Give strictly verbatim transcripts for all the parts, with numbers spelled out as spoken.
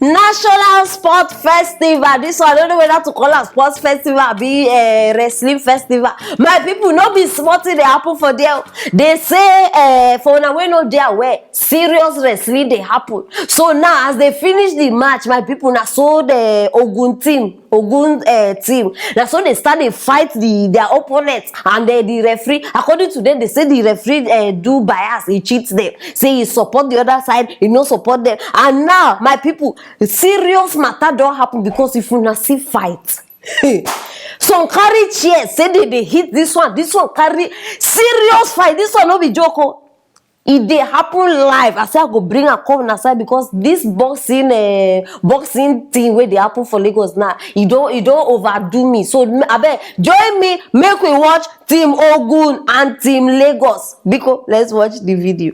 National Sport Festival. This one, I don't know whether to call am sports festival, be uh, wrestling festival. My people, no be small thing dey happen for there. They say uh, for una wey no dey aware, serious wrestling dey happen. So now, as they finish the match, my people, na so the Ogun team, Ogun uh, team, na so they start dey fight the their opponent and uh, the referee. According to them, they say the referee uh, do bias, he cheats them. Say he support the other side, he no support them. And now, my people, serious matter don happen because if una see fight, some carry chair, say they dey hit this one, this one carry serious fight. This one no be joke o. E dey happen live. I say I go bring am come una side because this boxing uh, boxing thing wey dey happen for Lagos now, e don e don overdo me. So m- abeg, join me, make we watch Team Ogun and Team Lagos. Biko, let's watch the video.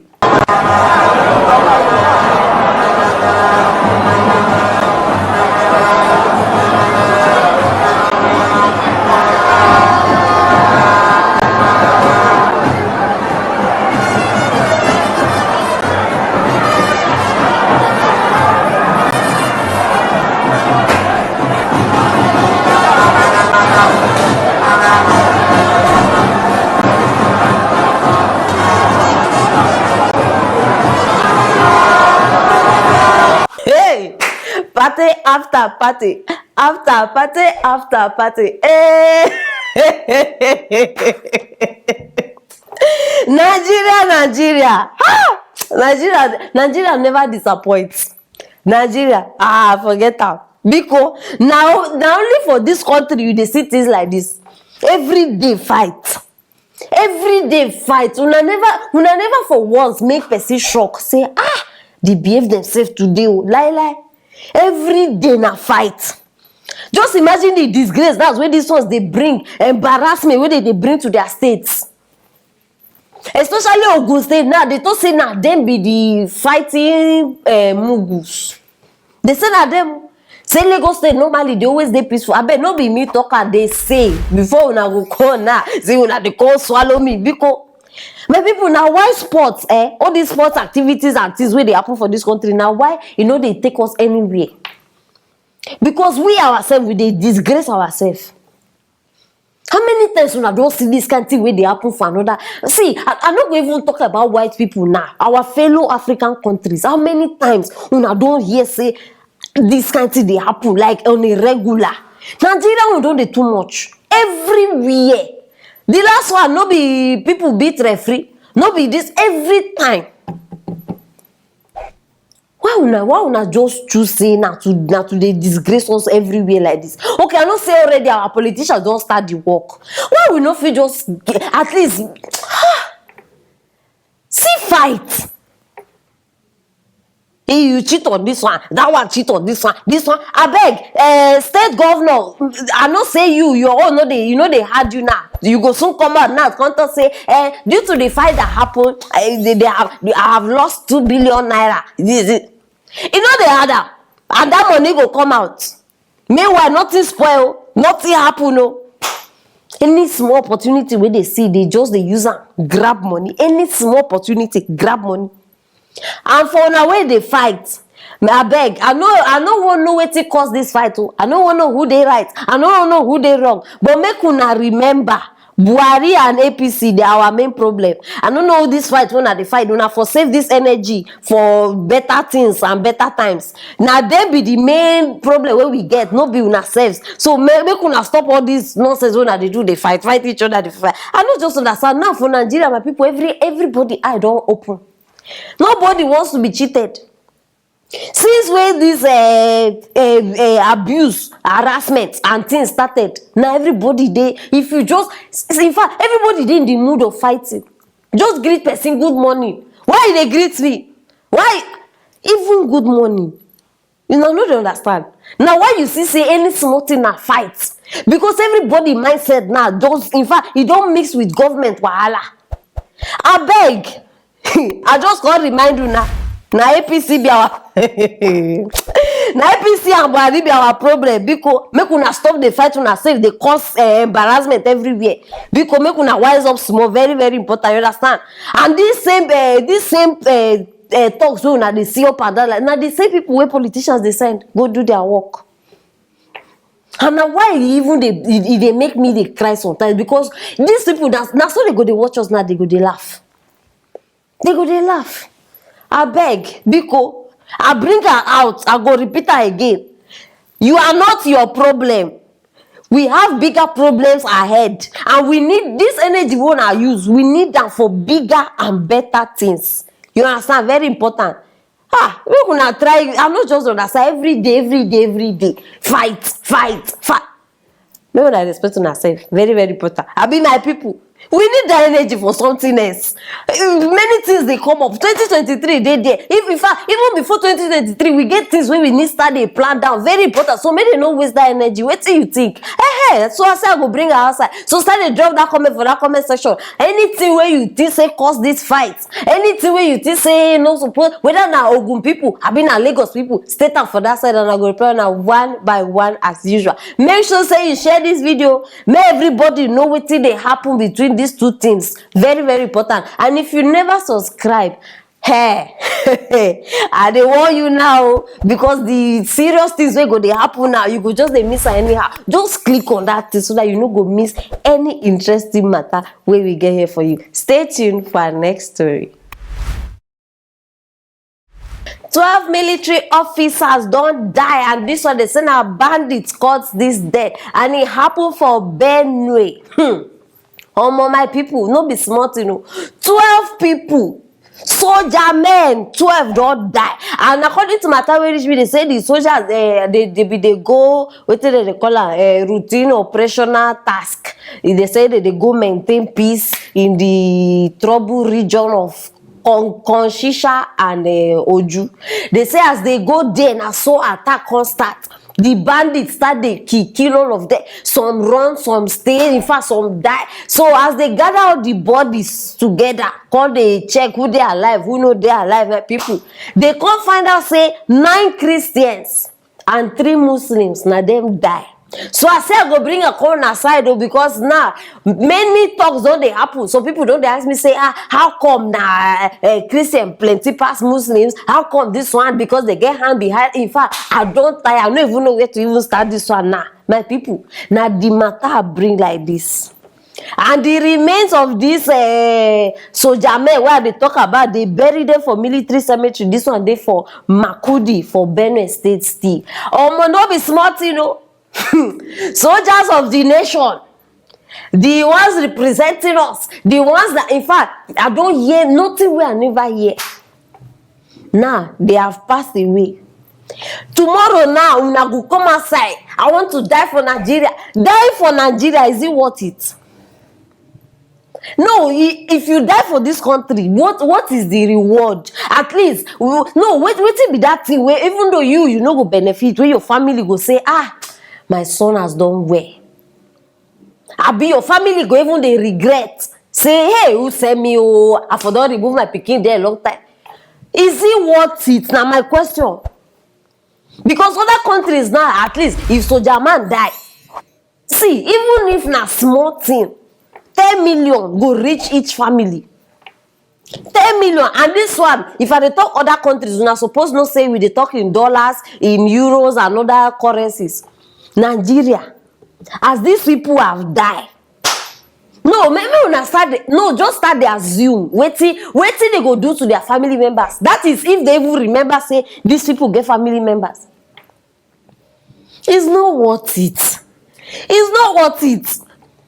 Hey, party after party, after party after party. Hey. Nigeria, Nigeria, ha! Nigeria, Nigeria never disappoint. Nigeria, ah, forget am. Biko, now na only for this country you dey see things like this. Every day fight. Every day fight. Una never, una never for once make person shock. Say, ah, they behave themselves today. Oh, lie, lie. Every day na fight. Just imagine the disgrace that's where these ones they bring, embarrassment where they, they bring to their states. Especially Ogun State now, they talk say now them be the fighting uh, mugus. They say now them say Lagos State normally they always dey peaceful. I bet no be me talker they say before una go call now. Say una they call swallow me because my people now why sports eh all these sports activities and things where they happen for this country now why you know they take us anywhere because we ourselves we they disgrace ourselves. How many times una don see this kind thing wey dey happen for another? See, I, I no go even talk about white people now. Our fellow African countries, how many times una don hear say this kind thing dey happen like on a regular? Nigeria own don dey too much. Everywhere. The last one no be people beat referee, no be this every time. Why una why una just choose say na to na to dey disgrace us everywhere like this? Okay, I know say already our politicians don start the work. Why we no fit just get, at least see fight? Hey, you cheat on this one, that one cheat on this one, this one. Abeg, uh, state governor, I know say you your own no dey you no dey hard you now. You go soon come out now come talk say eh, due to the fight that happen, eh, they, they have I have lost two billion naira. This is it. E no dey hard am. And that money go come out. Meanwhile, nothing spoil, nothing happen o. Any small opportunity wey they see, they just they use am grab money. Any small opportunity, grab money. And for una wey dey fight, abeg, I no I no wan know wetin cause this fight o. I no wan know who dey right. I no wan know who dey wrong. But make una remember, Buhari and A P C dey our main problem. I no know this fight wey una dey fight. Una for save this energy for better things and better times. Na dem be the main problem wey we get, no be una selves. So make, make una stop all this nonsense wey una dey do, dey fight, fight each other, dey fight. I no just understand. Now for Nigeria, my people, every everybody eye don open. Nobody wants to be cheated. Since wey this uh, uh, uh, abuse, harassment and things started, na everybody dey, if you just, in fact, everybody dey in the mood of fighting. Just greet person good morning. Why you dey greet me? Why even good morning? Una no dey understand. Na why you see say any small thing na fight, because everybody mindset now just, in fact, e don mix with government wahala. Abeg, I just come remind una, na A P C be our na A P C and Buhari be our problem. Biko, make una stop dey fight una sef, dey cause uh, embarrassment everywhere. Biko, make una wise up small, very very important, you understand? And this same uh, this same uh, uh, talks wey una dey see up and down, like, na the same people wey politicians dey send go do their work. And na why e even dey e, e dey make me dey cry sometimes, because these people, na na so they go dey watch us now, they go dey laugh. They go dey laugh. Abeg, biko, I bring her out, I go repeat her again. You are not your problem. We have bigger problems ahead, and we need this energy wey una use, we need am for bigger and better things. You understand? Very important. Ah, make una try. I no just understand. Every day, every day, every day, fight, fight, fight. Make una respect una sef. Very, very important. Abi, my people, we need that energy for something else. Eh, many things dey come up. Twenty twenty-three dey there. If, in fact, even before twenty twenty-three, we get things wey we need start dey plan down. Very important. So make dem no waste that energy. Wetin you think? Eh, eh. So I say I go bring her outside. So start dey drop that comment for that comment section. Anything wey you think say cause this fight, anything wey you think say no suppose, whether na Ogun people, abi na Lagos people, state am for that side, and I go reply una one by one as usual. Make sure say you share this video, make everybody know wetin dey happen between these two things. Very, very important. And if you never subscribe, hey, I dey warn you now, because the serious things wey go dey happen now, you go just dey miss am anyhow. Just click on that thing so that you no go miss any interesting matter wey we get here for you. Stay tuned for our next story. Twelve military officers don die, and this one dey say na bandits cause this death, and e happen for Benue. Hmm. Omo, my people, no be small thing o. Twelve people, soldier men, twelve don die. And according to matter wey reach me, they say the soldiers, eh, they, they be dey go, wetin dem dey call am, eh, routine operational task. E dey say they dey go maintain peace in the trouble region of Kon-, Konshisha and, eh, Oju. They say as they go there, na so attack come start. The bandits start dey kill, kill all of them. Some run, some stay. In fact, some die. So as they gather all the bodies together, come dey check who dey alive, who no dey alive, eh, people, they come find out say nine Christians and three Muslims, na dem die. So I say I go bring a corner side o, because now many talks don dey happen. Some people don dey ask me say, ah, how come na, eh, Christian plenty pass Muslims? How come this one? Because they get hand behind. In fact, I don tire. I no even know where to even start this one now. My people, na the matter I bring like this. And the remains of this, eh, soldier men wey I dey talk about, they bury them for military cemetery. This one dey for Makurdi for Benue State still. Omo, no be small thing o. Soldiers of the nation, the ones representing us, the ones that, in fact, I don hear nothing wey I never hear. Now they have passed away. Tomorrow now, una go come outside. I want to die for Nigeria. Die for Nigeria, is it worth it? No, i-, if you die for this country, what, what is the reward? At least, w-, no, wait, wetin be that thing wey, even though you, you no go benefit, wey your family go say, ah, my son has done well. Abi your family go even dey regret, say, hey, who send me? Oh, I for don remove my pikin there long time. Is it worth it? Na my question. Because other countries now, at least if soldier man die, see, even if na small thing, ten million go reach each family. Ten million. And this one, if I dey talk other countries, una suppose know say we dey talk in dollars, in euros, and other currencies. Nigeria, as these people have died, no, make, make una start dey, no, just start dey assume wetin, wetin they go do to their family members. That is, if they even remember say these people get family members. It's not worth it. It's not worth it.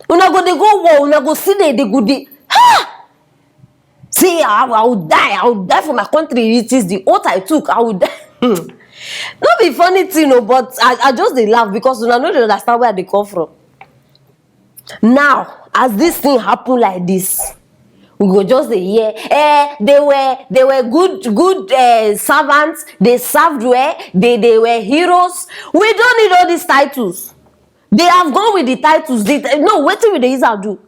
Una go dey go war, una go see, they, they go dey, ha! Say, I, I will die, I will die for my country. It is the oath I took. I will die. Hmm. No be funny thing, no, but I, I just dey laugh because una no dey understand where they come from. Now, as this thing happen like this, we go just dey hear, eh, they were, they were good, good, eh, servants. They served well. They, they were heroes. We don't need all these titles. They have gone with the titles. They, no, wetin we dey use am do?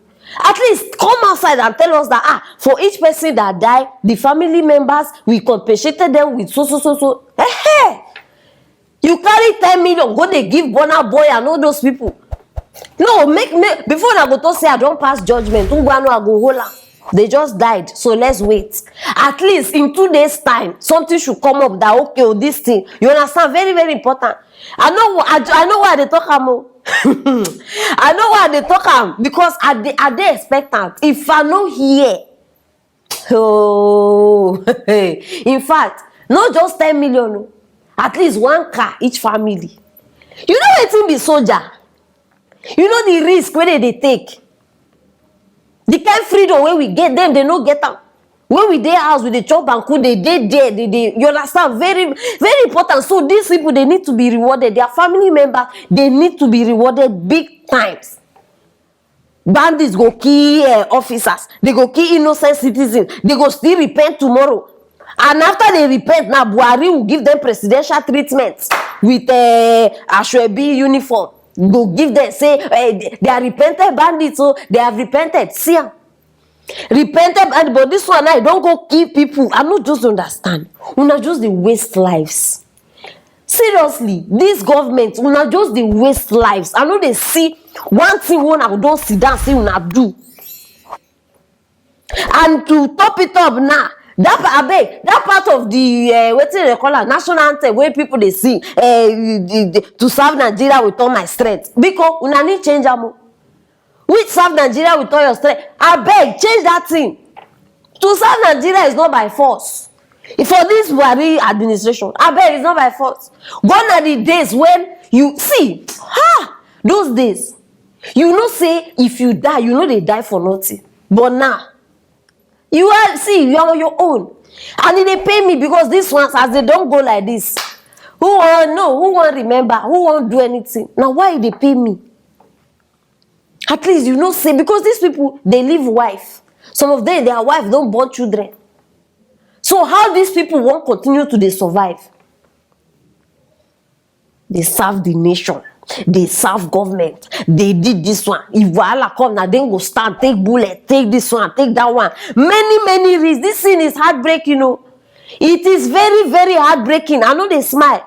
At least come outside and tell us that, ah, for each person that die, the family members, we compensated them with so, so, so, so. Eh, eh. You carry ten million, go dey give Burna Boy and all those people. No, make, make, before una go talk say I don pass judgment, ngwanu, I go hold am. They just died, so let's wait. At least in two days time, something should come up that, okay, oh, this thing, you understand, very, very important. I know, I, I know why they talk am o. I know why they talk am, because I dey, I dey expect am. If I no hear, oh, in fact, not just ten million o, at least one car each family. You know wetin be soldier? You know the risk wey they dey take? The kind freedom wey we get, them, they no get am. When we dey house, we dey chop banku, they dey there, they dey, you understand? Very, very important. So these people, they need to be rewarded. Their family members, they need to be rewarded big times. Bandits go kill, eh, officers, they go kill innocent citizens, they go still repent tomorrow. And after they repent, now Buhari will give them presidential treatment with, eh, Asoebi uniform. Go give them, say, eh, they are repented bandits, so they have repented. See am. Repented bandits, but this one now, e don go kill people. I no just understand. Una just dey waste lives. Seriously, this government, una just dey waste lives. I no dey see one thing wey una don sit down say una do. And to top it up now, that pa-, abeg, that part of the, eh, wetin they call am, national anthem wey people dey sing, eh, the, the, "To serve Nigeria with all my strength." Biko, una need change am o. Which "Serve Nigeria with all your strength"? Abeg, change that thing. "To serve Nigeria" is not by force. For this Buhari administration, abeg, it's not by force. Gone are the days when you see, ha, those days. You know say if you die, you no dey die for nothing. But now, you are, see, you are on your own. And e dey pain me because these ones, as they don go like this, who wan know, who wan remember, who wan do anything? Na why e dey pain me. At least you know say, because these people, they leave wife. Some of them, their wife don born children. So how these people wan continue to dey survive? They serve the nation, they serve government, they did this one. If wahala come, na dem go stand, take bullet, take this one, take that one. Many, many reasons. This thing is heartbreaking o. It is very, very heartbreaking. I no dey smile.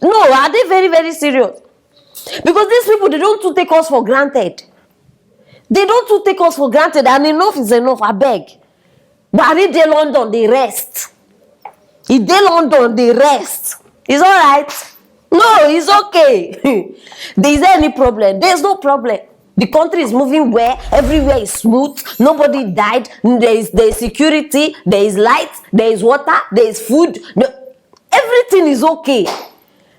No, I dey very, very serious. Because these people, they don too take us for granted. They don too take us for granted, and enough is enough, abeg. Buhari dey London, dey rest. E dey London, dey rest. It's alright. No, it's okay. There is any problem? There's no problem. The country is moving well. Everywhere is smooth. Nobody died. There is, there is security. There is light. There is water. There is food. No, everything is okay.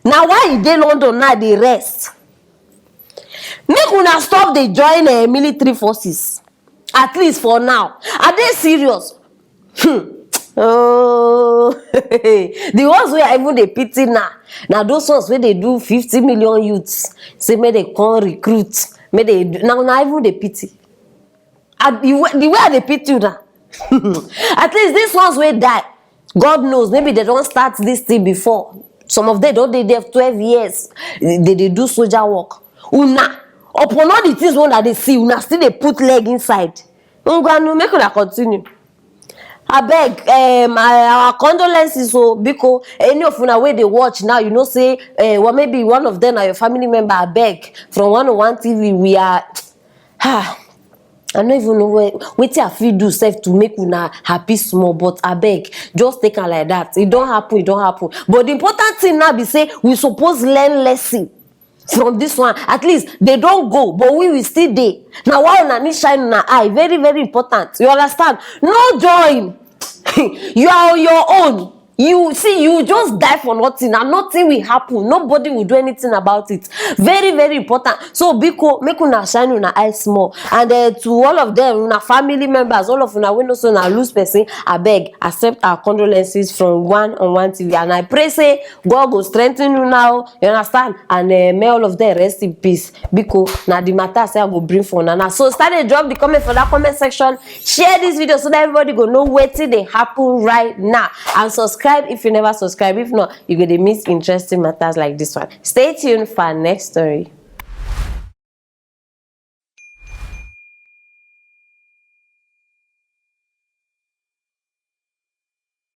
Na why e dey London now, dey rest. Make una stop dey join, eh, military forces. At least for now. I dey serious. Hmm. Oh, the ones wey I even dey pity now, na those ones wey dey do fifty million youths, say make they come recruit, make they do, na, na even dey pity. I, the way, the way I dey pity una, at least these ones wey die, God knows, maybe they don start this thing before. Some of them don dey there twelve years, they dey do soldier work. Una, upon all the things wey una dey see, una still dey put leg inside. Ngwanu, make una continue. Abeg, um, I, our condolences o, biko, any of una wey dey watch now, you know say, eh, well, maybe one of them na your family member, abeg, from one oh one T V, we are, ah, I no even know where, wetin I fit do sef to make una happy small, but abeg, just take am like that. E don happen, e don happen. But the important thing now be say we suppose learn lesson from this one. At least they don go, but we, we still dey. Na why una need shine una eye. Very, very important. You understand? No join. You are on your own. You see, you just die for nothing, and nothing will happen. Nobody will do anything about it. Very, very important. So, biko, make una shine una eye small. And, eh, to all of them, una family members, all of una wey know say una lose person, abeg, accept our condolences from One on One T V. And I pray say God go strengthen una o, you understand? And, eh, may all of them rest in peace. Biko, na the matter say I go bring for una now. So start dey drop the comment for that comment section. Share this video so that everybody go know wetin dey happen right now. And subscribe if you never subscribe. If not, you go dey miss interesting matters like this one. Stay tuned for our next story.